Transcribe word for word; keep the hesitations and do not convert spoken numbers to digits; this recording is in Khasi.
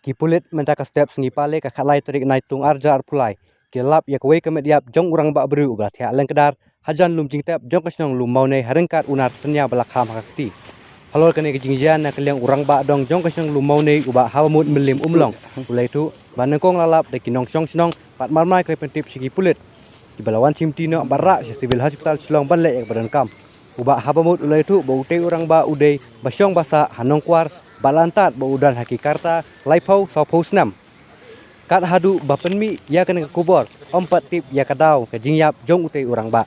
Ki pulit mynta ka step sngi Palei ka khatlai tarik Naitung arhajar arphew lai ki la lap ïa kawei ka met ïap jong u rangbah briew uba la thiah lyngkdar hajan lum jingtep jong ka shnong Lum Mawnei ha ryngkat u nar tynñia ba la kham ha ka kti. Halor kane ka jingjia na ka liang u rangbah dong jong ka shnong Lum Mawnei u Bah Habamut Mylliem Umlong u la ïathuh ba nyngkong la lap da ki nongshong shnong bad marmar ki la pyntip sha ki pulit kiba la wan shimti noh bad rah sha Civil Hospital Shillong ban leh ïa kaba donkam. U Bah Habamut u la ïathuh ba utei u rangbah u dei ba shong ba sah ha Nongkwar bad la antad ba u don ha ki karta laiphew sawphew snem. Kat haduh ba pynmih ïa kane ka khubor ym pat tip ïa ka daw ka jingïap jong utei u rangbah.